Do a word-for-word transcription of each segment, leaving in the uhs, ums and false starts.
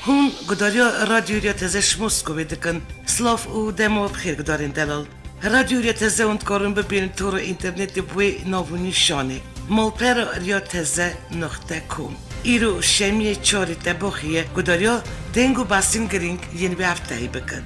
Hûn gudariya Radyo Hûriya Teze ji Moskovê dikin. Silav û dema we bi xêr gudarên delal. Radyo Hûriya Teze hûn dikarin bibînin tora înternetê bi wê nav û nîşanê: malpera riya teze noqte com. Îro şemiyê çarê Tebaxê ye, gudariya deng û behsên girîng yên vê hefteyê bikin.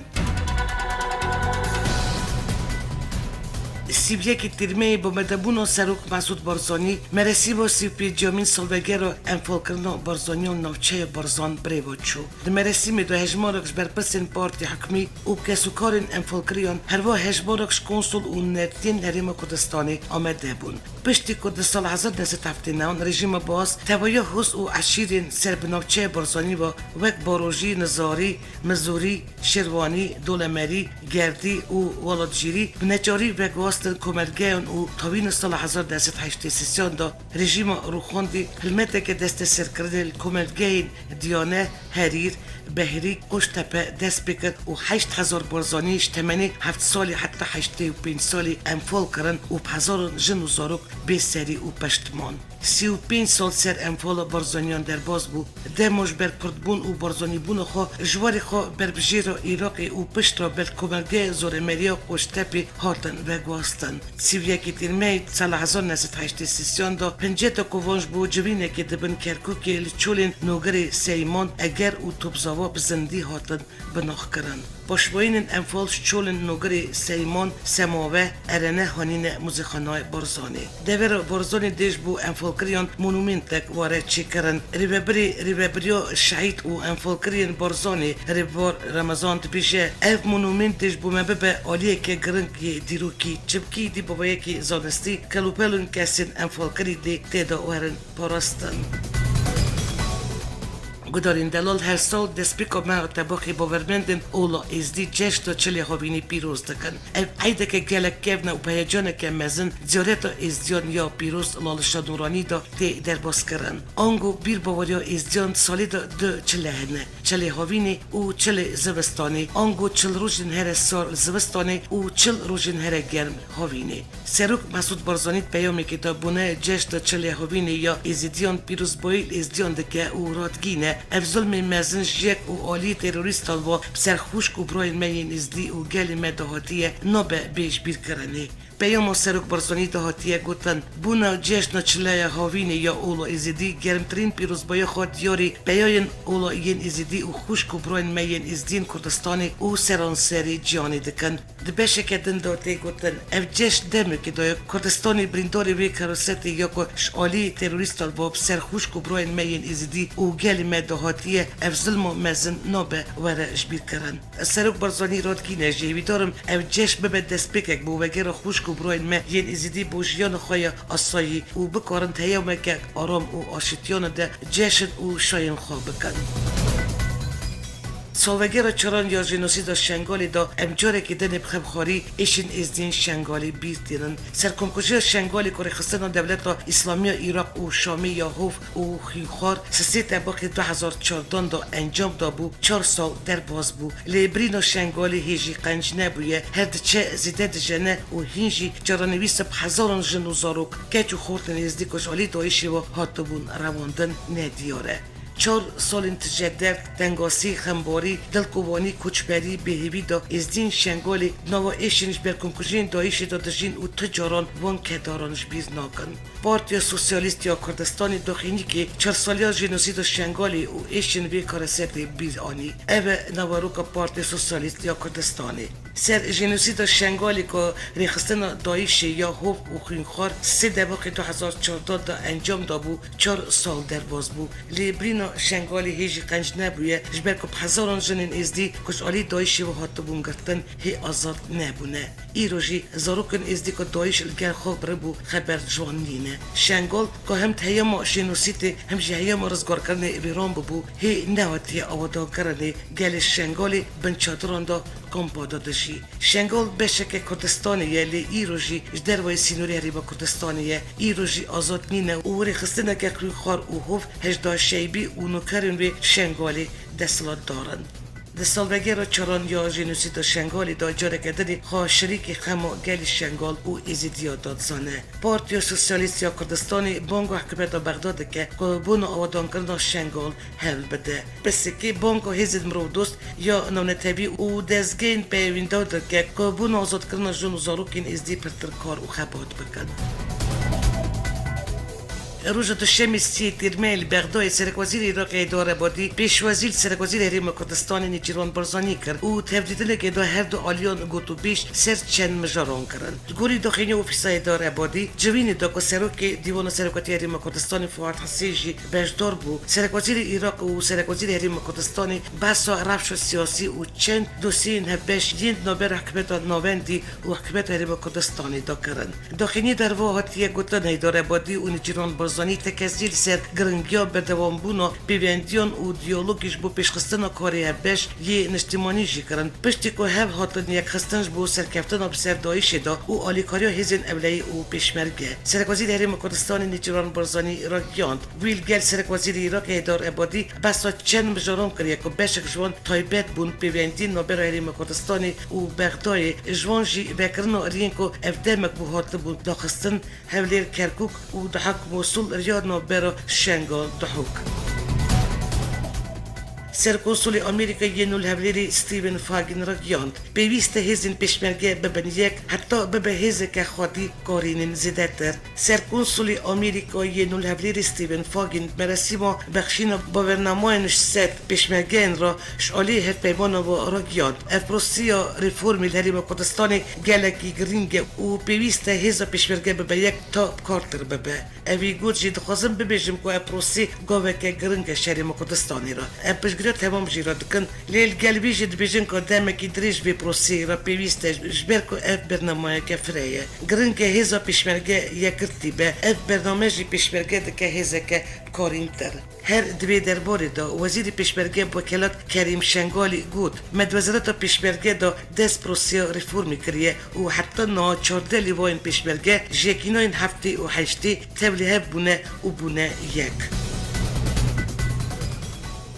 Sî û yekê Tîrmeyê bi madebûna Serok Mesûd Barzanî, merasîma sî û pêncemîn salvegera enfalkirina Barzaniyan navçeya Barzan birêve çû. Di merasîmê de hejmarek ji berpirsên partî hikmî û kesûkarên enfalkiriyan, herwiha hejmarek ji konsol û nêrtiyên Herêma Kurdistanê amade bûn. Piştî ku di sala hezar neh sed heftê û neh rejîma Baas tevahiya hûs û eşîrên ser bi navçeya Barzanî ve wek Barojî, Nizarî, Mizûrî, Şêrwanî, Dolemerî, Gerdî û Welatjîrî bi neçarî veguhastin komelgeyan û tawîna sala hezar neh sed heştê û sêyan de rejîma rûxandî hilmeteke desteserkirinê li komelgehên Diyane, Herîr, Behrî, Qoçtepe dest pê kir û heşt hezar Barzanî ji temenê heft salî heta heştê û pênc salî enfal kirin û bi hezaran jin û zarok bê serî û piştman. Sî û pênc sal ser enfala Barzaniyan derbas bû. Dema ji ber kurdbûn û barzanîbûna xwe ji warê xwe berbijêra Iraqê û piştre ber komelgeya zoremeriya Qoçtepê hatin veguhastin. Sî û yekê Tîrmeyê sala hezar neh sed heştê û sêyan de pinceta ku van ji bo civînekê di bin Kerkûkê li çolên Nûgirê Seyman, Eger û Topzava bi zindî hatin binaxkirin. Paşvayînên enfal ji çolên Nûgirê Seyman, Semave, Erene hanîne muzêxanayê Barzanê. Devera Barzanê dê ji bo enfalkiriyan monûmentek were çêkirin. Rêvebirê Rêvebiriya Şehîd û Enfalkiriyên Barzanê, Rêbar Remezan dibêje, ev monûment dê ji bo me bibe aliyeke giring yê dîrokî, çimkî dê bi vê yekê zanistî kelûpelên kesên enfalkirî dê tê de werin parastin. Gudarên delal, her sal destpêka meha Tebaxê bawermendên ola Êzdî cejna çilê havînê pîroz dikin. Ev eydeke gelek kevn e û bi heyecaneke mezin ziyareta Êzdiyan ya pîroz Lal Şah Nûranî de tê derbaskirin. Ango bîrbaweriya Êzdiyan salê de du çile hene: çilê havînê û çilê zivistanê. Ango çil rojên here sar li zivistanê û çil rojên here germ havînê. Serok Mesûd Barzanî di peyamekê de bûne cejna çilê havînê ya Êzidiyan pîrozbayî li Êzdiyan dike û radgîne, ev zulmê mezin ji yek û aliyê terorîstan ve bi ser xwişk û birayên me yên Êzdî û gelê me de hatiye, nabe bê jibîrkirinê. Peyama Serok Barzanî de hatiye gotin, bûna cejna çileya havînê ya ola Êzidî germtirîn pîrozbaya xwe diyarî peyayên ola yên Êzidî û xwişk û birayên me yên Êzidiyên Kurdistanê û seranserê cîhanê dikin. Di beşeke din de tê gotin, ev cejn demekê de ye Kurdistanê birîndarê vê karesetê ya ku ji alî terorîstan ve bi ser xwişk û birayên me yên Êzidî û gelê me de hatiye, ev zilma mezin nabe were jibîrkirin. Serok Barzanî radikîne jî, hêvîdar im ev cejn bibe destpêkek bo vegera xwişk û birayên me yên Êzidî bo jiyana xwe ya asayî û bikarin di heyameke aram û aşitiyane de cejn û şayên xwe bikin. Salvegera çaran ya jenosîda Şengalê de em carekî din ê bi xemxwarî êşên Êzdiyên Şengalê bîr tînin. Serkomkujiya Şengalê ku rêxistina Dewleta Îslamî ya Iraq û Şamê ya hov û xwînxwar sisê Tebaxê du hezar çardan de encam dabû, çar sal derbas bû. Lê birîna Şengalê hê jî qenc nebûye, her diçe zêde dijene û hîn jî caranivîsa bi hezaran jin û zarok, keç û xortên Êzdî ku ji alî DAIŞê ve hatibûn revandin nediyar e. Çar salên tije derd, tengasî, xembarî, dilkovanî, koçberî, bêhêvî de Êzdiyên Şengalê di nava êşên ji ber komkujiyên DAIŞê de dijîn û tu caran van kedaran ji bîr nakin. Partiya Sosyalîst ya Kurdistanê daxuyaniyekê çar saliya jenosîda Şengalê û êşên vê karesetê bîr anî. Ev e naveroka Partiya Sosyalîst ya Kurdistanê. Ser jenosîda Şengalê ku rêxistina DAIŞê ya hov û xwînxwar sisê Debûxê du hezar çardan de encam dabû, çar sal derbas bû. Lê birîna Şengalê hê jî qenc nebûye, ji ber ku bi hezaran jinên Êzdî ku ji alî DAIŞê ve hatibûn girtin, hê azad nebûne. Îro jî zarokên Êzdî ku DAIŞ li gel xwe biribû, xeber ji wan nîne. Şengal ku hem di heyama jenosîdê hem jî heyama rizgarkirinê vêran bûbû, hê nehatiye avadankirinê. Gelê Şengalê bin çadiran de, kampa de dijî. Şengal beşeke Kurdistanê ye, lê îro jî ji dervayê sînorê Herêma Kurdistanê ye. Îro jî azad nîne û rêxistineke xwînxwar û hov Hejda Şeybî û nûkerên wê Şengalê desthilatdar in. Di salvegera çaran ya jenosîda Şengalê de careke din ê xwe şirîkî xema gelê Şengal û Êzidiya da dizane. Partiya Sosyalîst ya Kurdistanê banga hikûmeta Bexda dike ku bona avadankirina Şengal hewl bide. Pisikê banga hêzên mirovdost ya navnetewî û dezgehên peyvîndar dike ku bona azadkirina jin û zarokên Êzidî pirtir kar û xebat bikin. Roja Duşemê sê Tîrmehê li Bexdayê Serekwezîrê Iraqê Heyder Ebadî, Pêşwezîr Serekwezîrê Herêma Kurdistanê Nêçîrvan Barzanî kir û tevdîtinekê da her du aliyan gotûbêj ser çend mijaran kirin. Li gorî daxuyaniya Ofîsa Heyder Ebadî, civînê da ku Serokê Dîwana Serokatî Herêma Kurdistanê Fuad Hesê jî beşdar bû, Serekwezîrê Iraq û Serekwezîrê Herêma Kurdistanê behsa rewşa siyasî û çend dosyeyên hevbeş yên di navbera hikûmeta navendî û hikûmeta Herêma Kurdistanê da kirin. Daxuyaniyê de herwiha hatiye gotin, Heyder Ebadî û Nêçîrvan Barzanî tekezî li ser giringiya berdewambûna pêvendiyan û diyalogê ji bo pêşxistina karê hevbeş yê niştimanî jî kirin. Piştî ku hev hatin yekxistin ji bo serkeftina bi ser DAIŞê de û alîkariya hêzên ewleyî û pêşmerge. Serekwezîrê Herêma Kurdistanê Nêçîrvan Barzanî ragihand, wî li gel Serekwezîrê Iraqê Heyder Ebadî behsa çend mijaran kiriye ku beşek ji wan taybet bûn pêvendiyên navbera Herêma Kurdistanê û Bexdayê, ji wan jî vekirina riyên ku ev demek bû hatibûn daxistin, Hewlêr, Kerkûk û Duhok, Mûsul, riya navbera Şengal, Duhok. Serkonsulê Amerîka yê nû li Hewlêrê Stephen Fagin ragihand, pêwîst e hêzên pêşmerge bibin yek, heta bibe hêzeke xwedî karînên zêdetir. Serkonsulê Amerîka yê nû li Hewlêrê Stephen Fagin merasîma bexşîna bawernamayên ji sed pêşmergeyên re ji alî hevpeymana ve ragihand, ev proseya reformê li Herêma Kurdistanê gelekî girîng e û pêwîst e hêza pêşmerge bibe yek ta bi kartir bibe. Evî got jî, dixwazim bibêjim ku ev prosê gaveke giring e ji Herêma Kurdistanê re. Em piştgiriya temam jî re dikin, lê li gel vî jî dibêjin ku demekî dirêj vê proseyê re pêwîst e, ji ber ku ev bernameyeke fireh ye. Giring e hêza pêşmerge yekgirtî be. Ev bername jî pêşmerge dike hêzeke bikarîntir. Her di vê derbarê de Wezîrê Pêşmerge bi wekelat Kerîm Şengalî got, me di Wezareta Pêşmerge de dest proseya reformê kiriye û heta niha çardeh lîvayên pêşmerge ji yekînayên heftê û heştê tevlî hev bûne û bûne yek.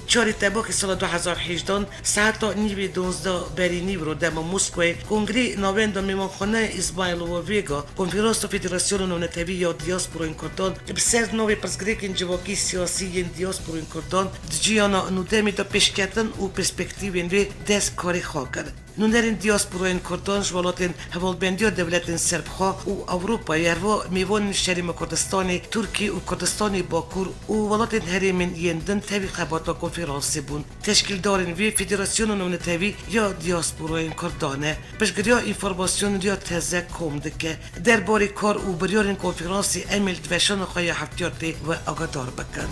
Çarê Tebaxê sala du hezar hejdan, saeta nîvê duwazdeh berî nîvro dema Moskowê, Kongrê Navenda Mêvanxaneya Îsmaîlovo Vêga, Konferansa Federasyona Navnetewî ya Diyasporayên Kurdan bi ser navê Pirsgirêkên Civakî Siyasî yên Diyasporayên Kurdan di ciyana nûdemê de pêşketin û perspektîfên wê dest bi karê xwe kir. Nûnerên diyasporayên Kurdan ji welatên Hevalbendiya Dewletên Serbixwe û Ewropayê, herwiha mêvanên ji Herêma Kurdistanê, Tirkiyê û Kurdistanê Bakur û welatên herêmên yên din tevî xebata konferansê bûn. Teşkîldarên vê Federasyona Navnetewî ya Diyasporayên Kurdan e. Piştgiriya înformasyon ya teze kom dike. Derbarê kar û biryarên konferansê em ê li di weşana xwe ya heftiyatê we agadar bikin.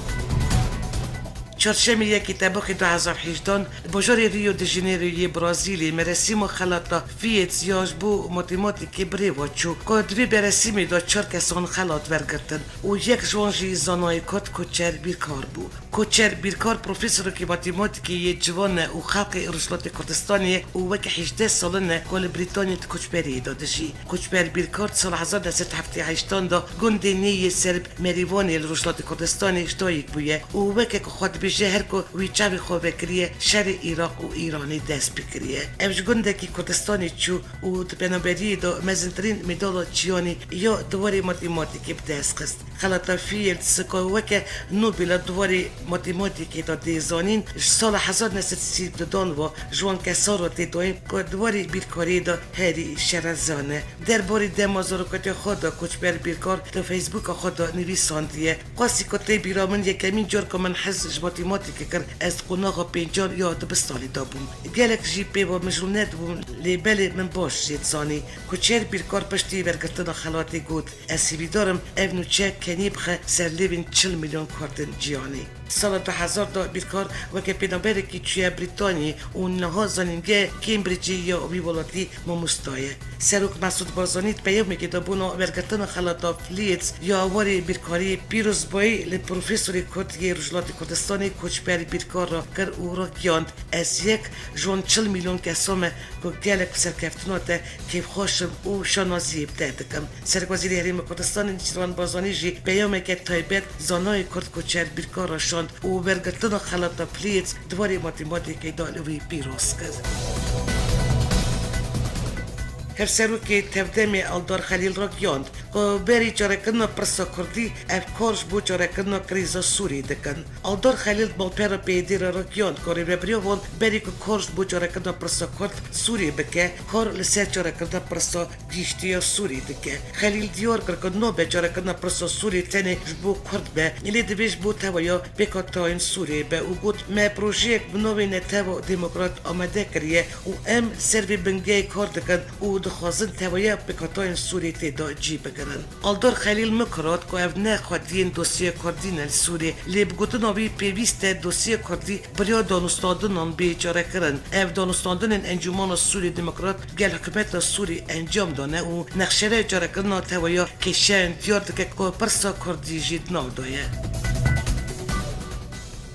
Çarşemê yekê Tebaxê du hezar hejdan, bajarê Rio de Janeiro yê Brazîlê, merasîma xelata Fields ya ji bo matematîkê bi rê ve çû, ku di vê merasîmê de çar kesan xelat wergirtin û yek ji wan jî zanayê Kurd Koçer Bîrkar bû. Koçer Bîrkar profesorekî matematîkê yê ciwan e û xelkê Rojhilatê Kurdistanê ye û weke hejdeh sal in e ku li Brîtanyê di koçberiyê de dijî. Koçber Bîrkar di sala hezar neh sed heftê heştan de gundê nê yê ser Merîwanê li Rojhilatê Kurdistanê ji dayik bûye û weke ku xwe dibêje her ku wî çavê xwe vekiriye şerê Iraq û Îranê dest pê kiriye. Ev ji gundekî Kurdistanê çû û di penaberiyê de mezintirîn medala cîhanê ya di warê matematîkê bi dest xist. Xelata Fields ku weke Nobela di warê matematîkê de tê zanîn, ji sala hezar neh sed sî û dudan ve ji wan kesan re tê dayîn ku di warê bîrkariyê de herî şerezan e. Derbarê dema zarokatiya xwe de Koçber Bîrkar di Facebooka xwe de nivîsandiye, Qasî ku tê bîra min, yekemîn car ku min hez ji matematîkê kir, ez di qonaxa pêncan ya dibistanê de bûm. Gelek jî pê ve mijûl nedibûm, lê belê min baş jê dizanî. Koçer Bîrkar piştî wergirtina xelatê got, Ez hêvîdar im ev nûçe kenî bixe ser lêvên çil milyon Kurdên cîhanê. Sala du hezar de Bîrkar weke pênaberekî çûye Brîtanyê û niha zanîngehê Cambridgeê ya wî welatî mamosta ye. Serok Mesûd Barzanî di peyamekê de bona wergirtina xelata Fields ya warê bîrkariyê pîrozbayî li profesorê Kurd yê Rojhilatê Kurdistanê Koçber Bîrkar re kir û ragihand, Ez yek ji wan çil milyon kesan me ku gelek bi serkeftina te kêfxweş im û şanaziyê bi te dikim. Serokwezîrê Herêma Kurdistanê Nêçîrvan Barzanî jî peyameke taybet zanayê Kurd Koçer Bîrkar re şand. û wergirtina xelata Flietz di warê matematîkê de li wî pîroz kir. Hevserokê Tevdemê Aldar Xelîl ragihand ku berî çarekirina pirsa Kurdî ev kar ji bo çarekirina krîza Sûrî dikin. Aldar Xelîl di malpera P Y D'ê re ragihand ku rêvebiriya wan berî ku kar ji bo çarekirina pirsa Kurd Sûrî bike, kar li ser çarekirina pirsa giştî ya Sûrî dike. Xelîl diyar kir ku nabe çarekirina pirsa Sûrî tenê ji bo Kurd be, lê divê ji bo teweya pêkhatayên Sûriyê be û got, me projeyek bi navê Netewa Demokrat amade kiriye û em li ser vê bingehê kar dikin û dixwazin teweya pêkhatayên Sûriyê tê de cî bigirin. Aldar Xelîl mikirat ku ev ne xwediyên dosyeya Kurdî ne li Sûriyê, lê bi gotina wî pêwîst e dosyeya Kurdî bi riya danûstandinan bê çarekirin. Ev danûstandinên Encûmana Sûrî Demokrat gel hikûmeta Sûrî encam dane û nexşereya çarekirina teweya kêşeyên diyar dike ku pirsa Kurdî jî di nav de ye.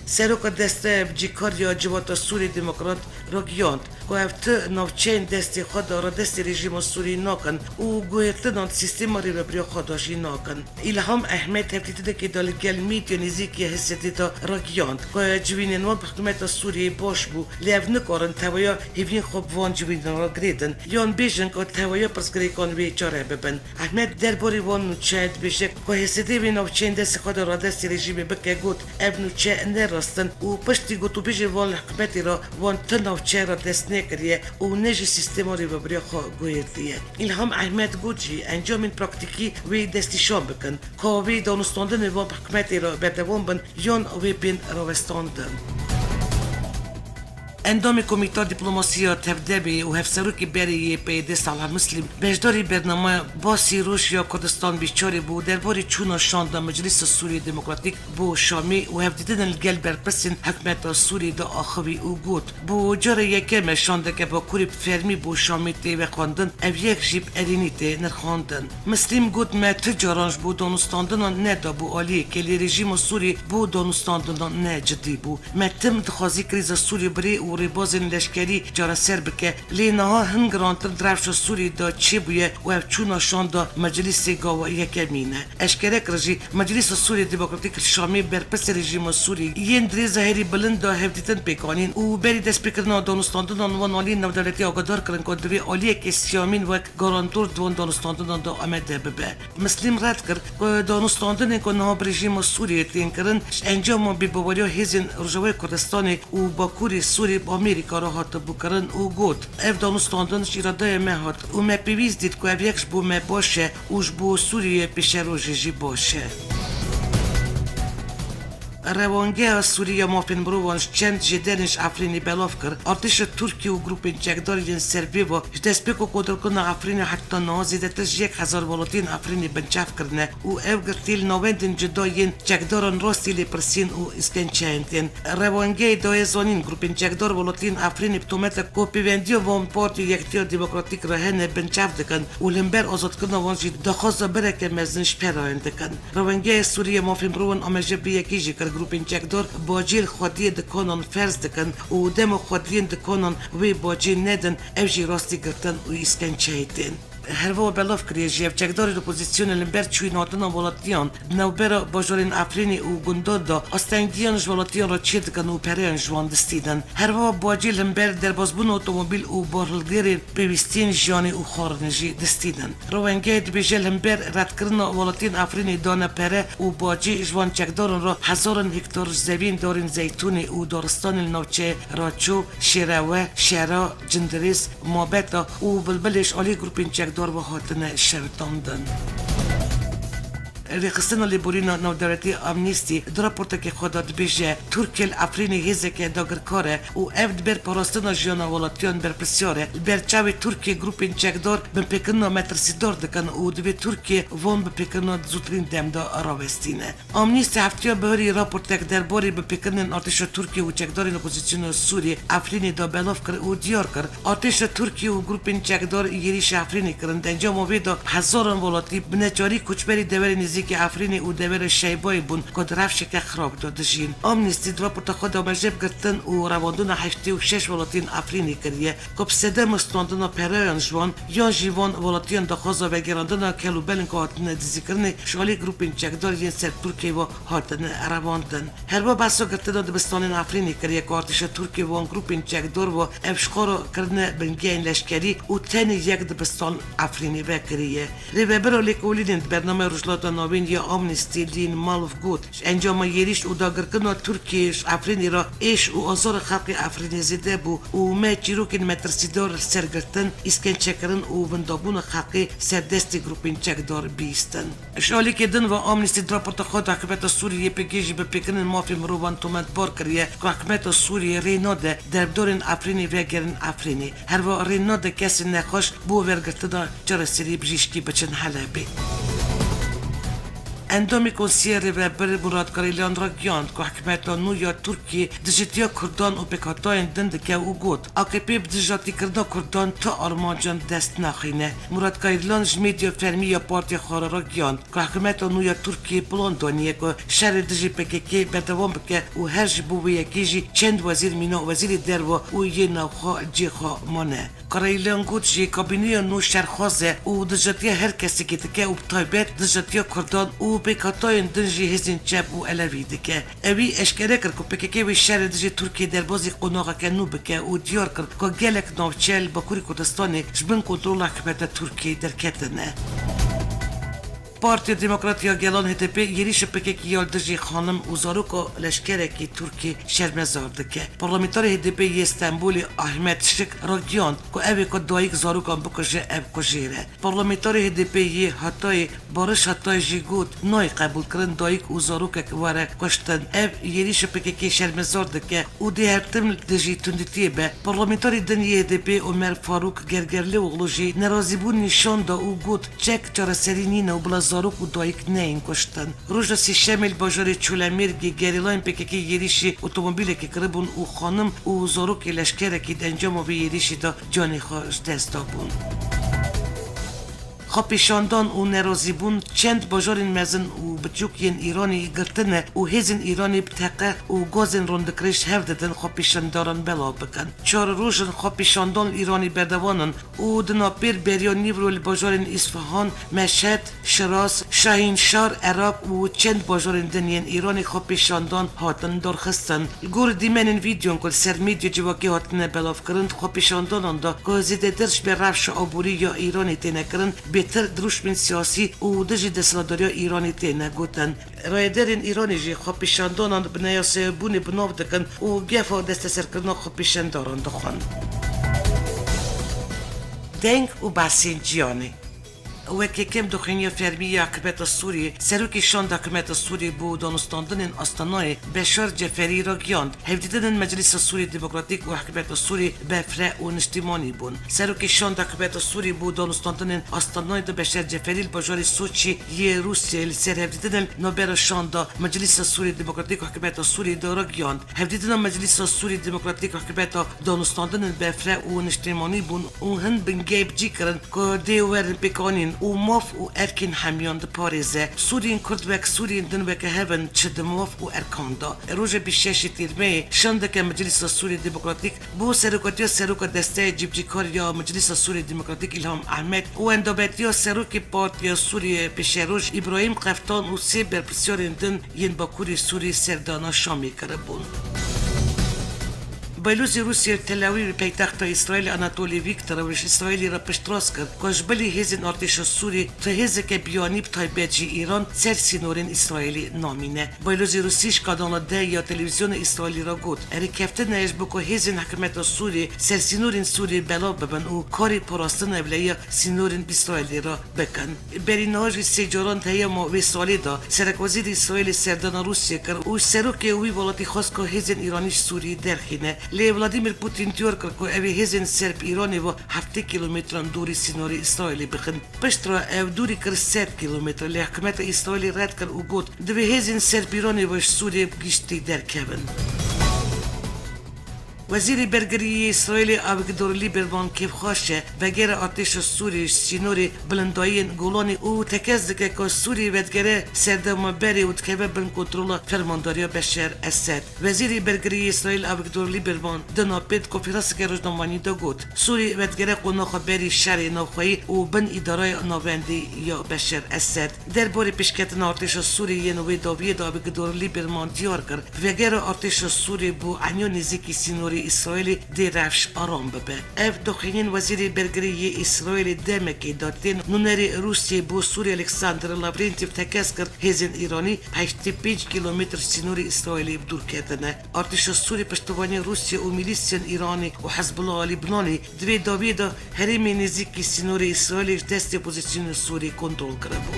Seroka Desteya Bicîkariya Civata Sûrî Demokrat ragihand ku ev ti navçeyên destê xwe de radestî rejîma Sûrî nakin û guhertinan di sîstema rêvebiriya xwe de jî nakin. Îlham Ehmed hevdîtinekê de li gel medya nêzîk ya H S D'ê de ragihand ku civînên wan bi hikûmeta Sûriyeyê baş bû, lê ev nikarin teweya hêviyên xwe bi van civînan re girêdin, yan bêjin ku teweya pirsgirêkan wê çare bibin. Ehmed derbarê van nûçe dibêje ku H S D wê navçeyên destê xwe de radestî rejîmê bike, got, ev nûçe ne rast in û piştî gotûbêjên van li hikûmetê re wan ti navçe radest nekiriye û ne jî sîstema rêvebiriya xwe guhertiye. Îlham Ehmed got jî, encamên praktîkî wê destnîşan bikin, ka wê danûstandinên van bi hikûmetê re berdewam bin yan wê bên rawestandin. Endamê Komîta Dîplomasiya Tevdemê û hevserokê berê yê P Y D Salih Muslim beşdarî bernameya Basî Roj ya Kurdistan bî çarê bû derbarê çûna şanda Meclisa Sûriyê Demokratîk bo Şamê û hevdîtinên li gel berpirsên hikûmeta Sûriyê de axivî û got, bo cara yekem e şandeke Bakurê bi fermî bo Şamê tê vexwendin, ev yek jî bi erênî tê nirxandin. Muslim got, me ti caran ji bo danûstandinan nedabû aliyekê, lê rejîma Sûrî bo danûstandinan ne cidî bû. Me tim dixwazî krîza Sûrî bi rê û rêbazên leşkerî çareser bike, lê niha hin girantir di rewşa Sûrî de çêbûye û ev çûna şanda Meclîsê gawa yekemîn e. Eşkere kir jî, Meclîsa Sûrî Demokratîk li Şamê berpirsê rejîma Sûrî yên di rêza herî bilind de hevdîtin pêk anîn û berî destpêkirina danûstandinan wan aliyên navdewletî agadar kirin ku divê aliyekê siyamîn wek garantor di wan danûstandinan de amade bibe. Muslim red kir ku danûstandinên ku niha bi rejîma Sûriyê tên kirin, ji encama bêbaweriya hêzên Rojavayê Kurdistanê û Bakurê Sûrî bi Amerîka re hatibû kirin û got, ev danûstandin ji îradeyê me hat û me pêwîst dît ku ev yek ji bo me baş e û ji bo Sûriyeyê pêşerojê jî baş e. Rewangeha Sûrî ya Mafên Mirovan ji çend jêderên ji Efrînê belav kir, artêşa Tirkiyê û grûpên çekdar yên ser vê ve ji destpêka kodirkirina Efrînê heta niha zêdetir ji yek hezar welatiyên Efrînê binçav kirine û ev girtî li navendên cuda yên çekdaran rastî lêpirsîn û îşkenceyên tên. Rewangeyê daye zanîn, grûpên çekdar welatiyên Efrînê bi tometa ku pêvendiya van partî û Yekitiya Demokratîk re hene binçav dikin û li hember azadkirina wan jî daxwaza bereke mezin ji perayan dikin. Rewengeyê Sûrî ya Mafên Mirovan amaje vê yekê jî kir, grûpên çekdar baciyê li xwediyê dikanan ferz dikin û dema xwediyên dikanan wê baciyê nedin, ev jî rastî girtin û îşkenceyê tên. Herwiha belav kiriye jî, ev çekdarên opozîsyonê li hember çûyînhatina welatiyan di navbera bajarên Efrînê û gundan de astengiyan ji welatiyan re çêdikin û pereyan ji wan distînin. Herwiha bacî li hember derbazbûna otomobîl û barhilgêrên pêwîstiyên jiyanê û xwarinê jî distînin. Rewengeyê dibêje, li hember redkirina welatiyên Efrînê dane pere û bacî ji van çekdaran re hezaran hektar ji zeviyên darên zeytûnê û daristanên li navçeyê Raço, Şêrewe, Şera, Cindirês, Mabeta û Bilbilê ji alî grûpên çekdar ve hatine şewitandin. Rêxistina Lêborîna Navdewletî Amnesty di raportekê xwe de dibêje, Tirkiye li Efrînê hêzeke dagirkar e û ev di ber parastina jiyana welatiyan berpirsiyar e. Li ber çavê Tirkiye grûpên çekdar binpêkirina metirsîdar dikin û divê Tirkiye van binpêkirina di zûtirîn dem de rawestîne. Amnesty heftiya biharî raportek derbarê binpêkirinên artêşa Tirkiye û çekdarên opozîsyona Sûriyê Efrînê de belav kir û diyar kir, artêşa Tirkiye û grûpên çekdar êrîşa Efrînê kirin, di encama wê de hezaran welatî bi neçarî koçberî deverê nêzîk Yekê Efrînê û deverê Şeybayê bûn ku di rewşeke xirab de dijîn. Amnesty di raporta xwe de amêje bi girtin û revandina heştê û şeş welatiyên Efrînê kiriye ku bi sedema standina pereyan ji wan yan jî van welatiyan daxwaza vegerandina kelûbelên ku hatine dizîkirinê ji alî grûpên çekdar yên ser Tirkiyeyê ve hatine revandin. Herba behsa girtina dibistanên Efrînê kiriye ku artêşa Tirkiyê wan grûpên çekdar ve ev ji xwe re kirine bingehên leşkerî û tenê yek dibistan Efrînê vekiriye. Rêvebira Lêkolînên di bernameya Rojhilata Navîn ya Amnesty Lynn Maluf got, ji encama êrîş û dagirkirina Tirkiyê ji Efrînê re êş û azara xelkê Efrînê zêde bû û me çîrokên metirsîdar li ser girtin, îskencekirin û windabûna xelkê ser destê grûpên çekdar bihîstin. Ji alîkê din ve Amnesty di raporta xwe de hikûmeta Sûriyê yê pê kê jî bi pêkirinên mafê mirovan tometbar kiriye ku hikûmeta Sûriyê rê nade derbdarên Efrînê vegerin Efrînê. Herva rê nade kesên nexweş bo wergirtina çareserî bijîşkî biçin Helebê. Endamê Konseyê Rêvebir Murat Karaylan ragihand ku hikûmeta nû ya Tirkiyê dijîtiya Kurdan û pêkhatayên din dike û got, A K P bi dijatîkirina Kurdan ti armancan dest naxîne. Murat Karaylan ji medya fermî ya partiya xwe re ragihand ku hikûmeta nû ya Tirkiyê plan daniye ku şerê dijî P K K berdewam bike û her ji bo vê yekê jî çend wezîr mîna wezîrê derve û yê navxwe cê xwe mane. Karaylan got jî kabîneya nû şerxwaz e û dijatiya her kesekê dike û bi taybet dijatiya Kurdan û pêkhatayên din jî hêzên çep û Elewî dike. Ewî eşkere kir ku P K K wê şerê dijî Tirkiyê derbazî qonaxeke nû bike û diyar kir ku gelek navçe li Bakurê Kurdistanê ji bin kontrola hikûmeta Tirkiyê derketine. Partiya Demokrat ya Gelan H D P êrîşa P K K ya li dijî xanim û zaroka leşkerekî Tirkî şermezar dike. Parlamenterê H D P yê Stenbolê Ahmet Şik ragihand ku ev ê ku dayik zarokan bikuje ev kujêr e. Parlamenterê H D P yê Hatayê Barış Hatay jî got, nayê qebûlkirin dayik û zarokek were kuştin. Ev êrîşa P K K şermezar dike û dê her tim li dijî tundîtiyê be. Parlamenterê din yê H D P Omer Farûk Gergerlîoglu jî nerazîbûn nîşan da û got, çek çareserî nîne û bila zarok û dayik neyên kuştin. Roja Sêşemê li bajarê Çolemêrgê gerîlayên P K K êrîşî otomobîlekê kiribûn û xanim û zarokê leşkerekî di encama vê êrîşî de canê xwe ji dest dabûn. Xwepêşandan û nerazîbûn çend bajarên mezin û biçûk yên Îranê girtine û hêzên Îranê bi teqe û gazên rûndikirî ji hev didin xwepêşandaran belav bikin. Çar roj in xwepêşandan li Îranê berdewam in û di napêr beriya nîvro li bajarên Îsfahan, Meşhed, Şiraz, Şahînşar, Eraq û çend bajarên din yên Îranê xwepêşandan hatin dorxistin. Li gor dîmenên vîdeoyan ku li ser medya civakî hatine belavkirin, di xwepêşandanan de ku zêdetir ji ber rewşa aborî ya Îranê têne kirin, bêtir dirûşmên siyasî û dijî desthilatdariya Îranê têne gotin. Rayederên Îranê jî xwepêşandanan bi neyasayebûnê bi nav dikin û gefa desteserkirina xwepêşandaran dixwin. Deng û behsên cîhanê. Wek yekem daxuyaniya fermî ya hikûmeta Sûriyê, serokê şanda hikûmeta Sûriyê bo danûstandinên Astanayê Beşar Ceferî ragihand, hevdîtinên Meclîsa Sûriyê Demokratîk û hikûmeta Sûriyê befre û niştîmanî bûn. Serokê şanda hikûmeta Sûriyê bo danûstandinên Astanayê de Beşar Ceferî li bajarê Soçî yê Rûsyayê li ser hevdîtinên navbera şanda Meclîsa Sûriyê Demokratîk û hikûmeta Sûriyê de ragihand, hevdîtina Meclîsa Sûriyê Demokratîk û hikûmeta danûstandinên befre û niştîmanî bûn û hin bingeh bi cî kirin ku dê werin pêkanîn û maf û erkên hemiyan diparêze. Sûriyên Kurd wek Sûriyên din weke hev in çi di maf û erkan de. Roja bîst şeşê Tîrmeyê şandeke Meclîsa Sûriyê Demokratîk bo serokatiya seroka desteya cîbicîkar ya Meclîsa Sûriyê Demokratîk Îlham Ehmed û endametiya serokê Partiya Sûriyê Pêşeroj Îbrahîm Qeftan û sê berpirsyarên din yên Bakurê Sûriyê serdana Şamê kiribûn. Baylozê Rûsya li Tel Awîv li paytexta Îsraîlê Anatolî Vîktorov ji Îsraîlê re piştrast kir ku ji bilî hêzên artêşa Sûrî tu hêzeke biyanî bi taybet jî Îran ser sînorên Îsraîlê namîne. Baylozê Rûsî ji kanala deh ya televîzyona Îsraîlî re got, rêkeftin heye ji bo ku hêzên hikûmeta Sûrî ser sînorên Sûrî belav bibin û karê parastina ewlehiya sînorên Îsraîlê re bikin. Berî niha jî sê caran di heyama wê salê de serekwezîrê Îsraîlê serdana Rûsya kir û serokê wî welatî xwest ku hêzên Îranî ji Sûriyê derxîne. Lê Vladimir Putin diyar kir ku ew ê hêzên ser bi Îranê ve heftê kîlometran dûrî sînorê Îsraîlê bixin. Piştre ew dûrî kir sed kîlometre, lê hikûmeta Îsraîlê red kir û got, divê hêzên ser bi Îranê ve ji Sûriyê bi giştî derkevin. Wezîrê Bergirî yê Îsraîlê Avigdor Lieberman kêfxweş e, vegere artêşa Sûrî ji sînorê bilindayiyên Golanê û tekez dike ku Sûrî vedigere serdema berê û dikeve bin kontrola fermandariya Beşer Esed. Wezîrê Bergirî yê Îsraîl Avigdor Lieberman di navpêt konferanseke rojnamevanî de got, Sûrî vedigere qonaxa berî şerê navxweyî û bin îdaraya navendî ya Beşer Esed. Derbarê pêşketina artêşa Sûrî yên wê dawiyê de Avigdor Lieberman diyar kir, vegera artêşa Sûrî bo eniya nêzîkî sînorê Îsraîlê dê rewş aram bibe. Ev daxuyaniyên Wezîrê Bergirî yê Îsraîlê demekê de tên nûnerê Rûsiyê bo Sûrî Alexander Lavrentiev tekez kir, hêzên Îranî heştê pênc kîlometr sînorê Îsraîlê bi dûr ketine. Artêşa Sûrî piştivanî Rûsya û mîlîsiyên Îranê û Hezbollah a Lîbnanê di vê dawiyê de herêmê nêzîkî sînorê Îsraîlê ji destê opozîsyonê Sûrî kontrol kiribû.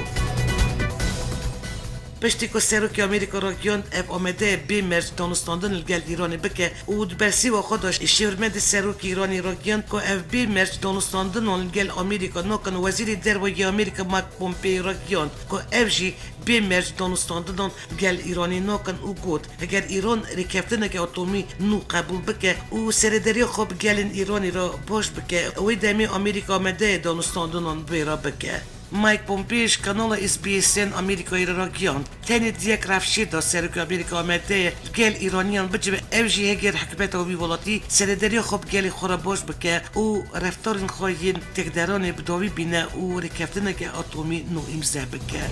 Piştî ku Serokê Amerîka ragihand ev amade ye bê merc danûstandin li gel Îranê bike û di bersîva xwe de şêwirmendê Serokê Îranê ragihand ku ev bê merc danûstandinan li gel Amerîka nakin, Wezîrê Derve yê Amerîka Mike Pompeo ragihand ku ev jî bê merc danûstandinan li gel Îranê nakin û got, Heger Îran rêkeftineke atomî nû qebûl bike û serederiya xwe bi gelên Îranê re baş bike, wê demê Amerîka amade ye danûstandinan bi vê re bike. Mike Pompeo ji kanala S B S'ên Amerîkayê re ragihand, Tenê di yek rewşê de Serokê Amerîka amade ye li gel Îraniyan bicive, ev jî heger hikûmeta wî welatî serederiya xwe bi gelê xwe re baş bike û reftarên xwe yên têkderanê bi dawî bîne û rêkeftineke atomî nû îmze bike.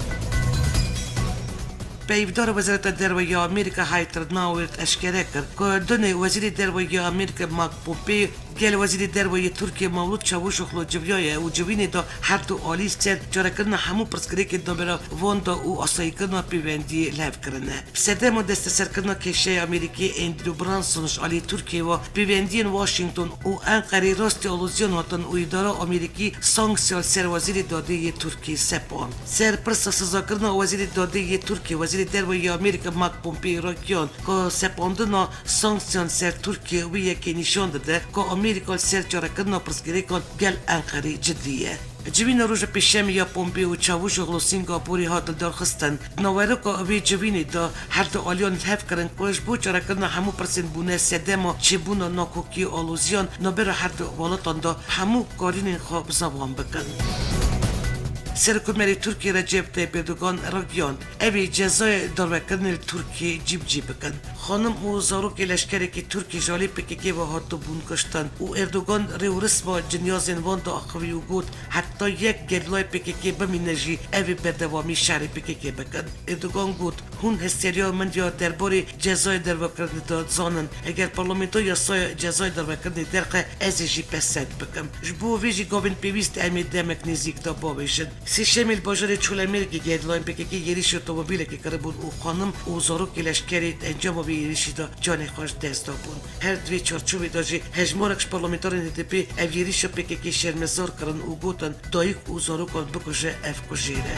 Peyvdara Wezareta Derve ya Amerîka Heather Nauert eşkere kir ku dunê Wezîrê Derve ya Amerîka Mike Pompeo gel Wezîrê Derve yê Tirkiyê Mevlût Çavuşoglu civiyaye û civînê de her du alî ser çarekirina hemû pirsgirêkên navbera van de û asayîkirina pêvendiyê li hev kirine. Bi sedema desteserkirina kêşeya Amerîkî Andrew Brunson ji alî Tirkiyê ve pêvendiyên Washington û Enqerê rastî alozîyan hatin û îdara Amerîkî sanksiyon li ser Wezîrê Dadê yê Tirkiyê sepand. Ser pirsa sizakirina Wezîrê Dadê yê Tirkiyê, Wezîrê Derve yê Amerîka Mike Pompeo ragihand ku sepandina sanksiyon ser Tirkiyê wî yekê nîşan dide ku Amerîka li ser çarekirina pirsgirêkan gel Enqerê cidî ye. Civîna roja Pêşemê ya Pompeo û Çavuşoglu Sîngapûrê hat lidarxistin. Di naverokê vê civînê de her du aliyan li hev kirin ku ji bo çarekirina hemû pirsên bûne sedema çêbûna nakokiyê û aloziyan navbera her du welatan de hemû karînên xwe bi zevan bikin. Serokkomarê Tirkiyê Recep Tayyip Erdogan ragihand, ev ê cezayê darvekirinê li Tirkiyê cîbicî bikin. Xanim û zarokê leşkerekî Tirkî ji alî P K K ve hatibûn kuştin û Erdogan rê û risma cinyazên van diaxivî û got, heta yek gerîlayê P K K bimîne jî ev ê berdewamî şerê P K K bikin. Erdogan got, Hûn hestiyariya min ya derbarê cezayê dervekirinê de dizanin. Heger parlamento yasaya cezayê dervekirinê derxe, ez ê jî pesend bikim. Ji bo vê jî gavên pêwîst em ê demek nêzîk de bavêjin. Sêşemê li bajarê Çolemêrgê gerîlayên P K K êrîşî otomobîlekê kiribûn û xanim û zarokê leşkerê di encama vê êrîşî de canê xwe ji dest dabûn. Her di vê çarçovê de jî hejmarek ji parlamenterên H D P ev êrîşa P K K şermezar kirin û gotin, dayik û zarokan bikuje ev kujêr e.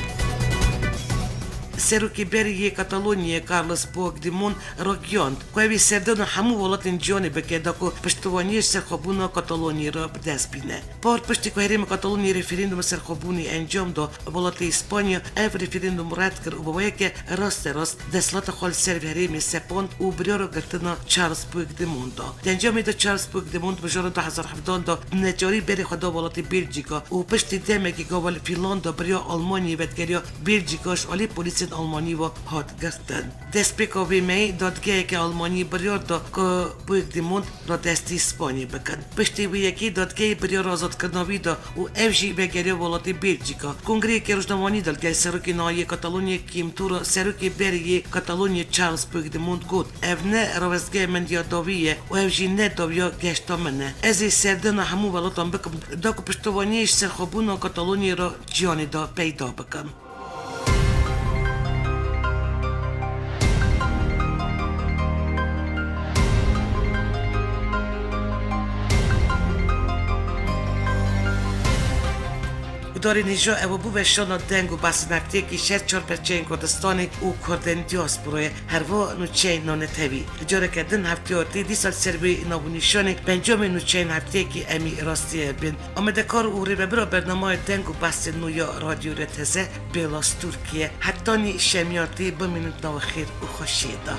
Serokê berê yê Katalonyayê Carles Puigdemont ragihand ku ew ê serdana hemû welatên cîhanê bike da ku piştivaniyê ji serxwebûna Katalonyayê re bi dest bîne. Par piştî ku herêma Katalonyayê referanduma serxwebûnê encam da, welatê Îspanya ev referandum red kir û bi weke rasterast desthilata xwe li ser vê herêmê sepand û biryara girtina Charles Puigdemont da. Di encamê de Charles Puigdemont mijarê du hezar hevdehan de bi neçarî berê xwe da welatê Belcîka û piştî demekê gava li Fînlanda bi riya Almanyayê vedigeriya Belcîka ji alî polîsên Almanî ve hat girtin. Destpêka vê mehê dadgeheke Almanî biryar da ku Puigdemont radestî Spanyê bikin. Piştî wê yekê dadgehê biryara azadkirina wî da û ev jî vegeriya welatê Belcîka. Kongreyeke rojnamevanî de li gel serokê nahiyê Katalonyayê Quim Torra, serokê berê yê Katalonyayê Charles Puigdemont got, Ev ne rawestgeha min ya dawî ye û ev jî ne dawiya gehişta min e. Ez ê serdana hemû welatan bikim, da ku piştivaniyê ji serxwebûna Katalonyayê re cîhanê de peyda bikim. Gudarên hêja ew bû weşana deng û behsên hefteyekî ji her çar perçeyên Kurdistanê û Kurdên diasporayê, herwiha nûçeyên nanetewî. Careke din hefteya tê dîsa li ser vê navûnîşanê bi encamê nûçeyên hefteyekî em ê rastî hev bên. Amadekar û rêvebira bernameyê Deng û Behsên Nû ya Radyo R T Z, Bêlas Tirkiye. Hetanî şemiyatî bimînin di nava xêr û xweşiyê de.